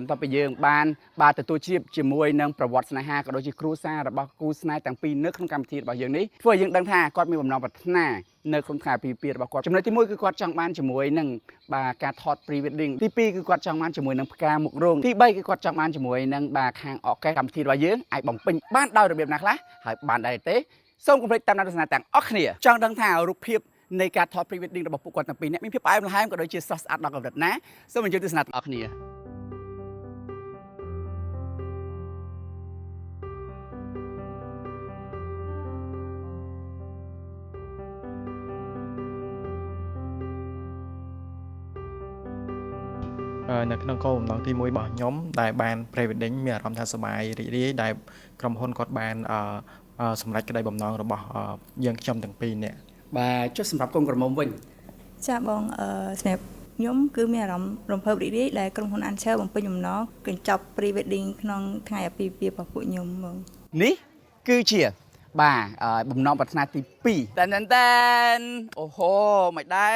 បន្ទាប់ពីយើងបានបាទទទួលជ្រាបជាមួយនឹងប្រវត្តិស្នេហាក៏ដូចជាគ្រួសាររបស់គូស្នេហ៍ទាំងពីរនៅក្នុងកម្មវិធីរបស់យើងនេះធ្វើឲ្យយើងដឹងថាគាត់មានបំណងប្រាថ្នានៅក្នុងថ្ងៃអាពាហ៍ពិពាហ៍របស់គាត់ចំណុចទី1គឺគាត់ចង់បានជាមួយនឹងបាទការថត pre wedding ទី2គឺគាត់ចង់បានជាមួយនឹងផ្កាមុខរោងទី3គឺគាត់ចង់បានជាមួយនឹងបាទខាងអកេសកម្មវិធីរបស់យើងអាចបំពេញបានដោយរបៀបណាខ្លះហើយបានដែរទេសូមកុំភ្លេចតាមដានទស្សនាទាំងអស់គ្នាចង់ដឹងថារូបភាពនៃការថត pre wedding របស់ពួកគាត់ទាំងពីរនាក់មានភាពផ្អែមល្ហែមក៏ដូចជាស្រស់ស្អាតដល់កម្រិតណាសូមអញ្ជើញទស្សនាទាំងអស់គ្នា នៅក្នុងគោលបំណងទី1របស់ខ្ញុំដែលបាន pre wedding មានអារម្មណ៍ថាសប្បាយរីករាយដែលក្រុមហ៊ុនគាត់បានអឺអឺសម្រេចក្តីបំណងរបស់យើងខ្ញុំទាំងពីរនាក់ បាទចុះសម្រាប់កូនក្រមុំវិញ ចាបងសម្រាប់ខ្ញុំគឺមានអារម្មណ៍រំភើបរីករាយដែលក្រុមហ៊ុន Ancher បំពេញបំណងកញ្ចប់ pre wedding ក្នុងថ្ងៃអាពាហ៍ពិពាហ៍របស់ពួកខ្ញុំបង នេះគឺជាបាទបំណងប្រាថ្នាទី2តែនតែនតែនអូហូមិនដែរ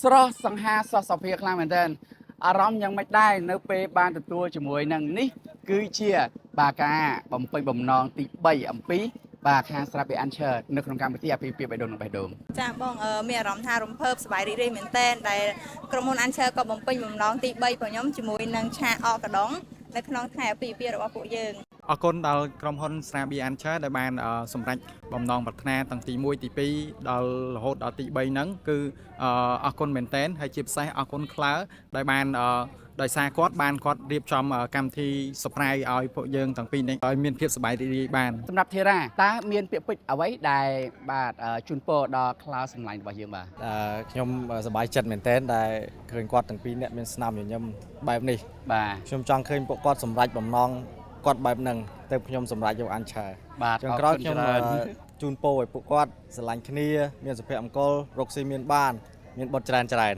ស្រស់សង្ហាស្រស់សោភាខ្លាំងមែនទែនអារម្មណ៍យ៉ាងម៉េចដែរនៅពេលបានទទួលជាមួយនឹងនេះគឺជាបាទការបំពេញបំណងទី3អំពីបាទខាងស្រាប់ពី Ancher នៅក្នុងកម្មវិធីអាពាហ៍ពិពាហ៍បេះដូងនិងបេះដូង ចាបងមានអារម្មណ៍ថារំភើបសប្បាយរីករាយមែនទែនដែលក្រុមហ៊ុន Ancher ក៏បំពេញបំណងទី3របស់ខ្ញុំជាមួយនឹងឆាកអកដងនៅក្នុងថ្ងៃអាពាហ៍ពិពាហ៍របស់ពួកយើង អរគុណដល់ក្រុមហ៊ុនស្រាបៀ Ancher ដែលបានសម្រេចបំណងប្រាថ្នាតាំងទី1ទី2ដល់រហូតដល់ទី3ហ្នឹងគឺអរគុណមែនទែនហើយជាពិសេសអរគុណក្លើដែលបានដោយសារគាត់បានគាត់រៀបចំកម្មវិធី surprise ឲ្យពួកយើងទាំងពីរនេះឲ្យមានភាពសប្បាយរីករាយបាន សម្រាប់ធីរ៉ាតើមានពាក្យពេចន៍អ្វីដែលបាទជូនពរដល់ក្លោសម្លាញ់របស់យើងបាទ ខ្ញុំសប្បាយចិត្តមែនទែនដែលឃើញគាត់ទាំងពីរនាក់មានស្នាមញញឹមបែបនេះ បាទ ខ្ញុំចង់ឃើញពួកគាត់សម្រេចបំណងគាត់បែបហ្នឹងទៅខ្ញុំសម្រេចយកអានឆើ បាទ ចុងក្រោយខ្ញុំ អរគុណច្រើន ជូនពរឲ្យពួកគាត់ស្រឡាញ់គ្នា មានសុភមង្គលរកស៊ីមានបាន មានបុត្រច្រើនច្រើន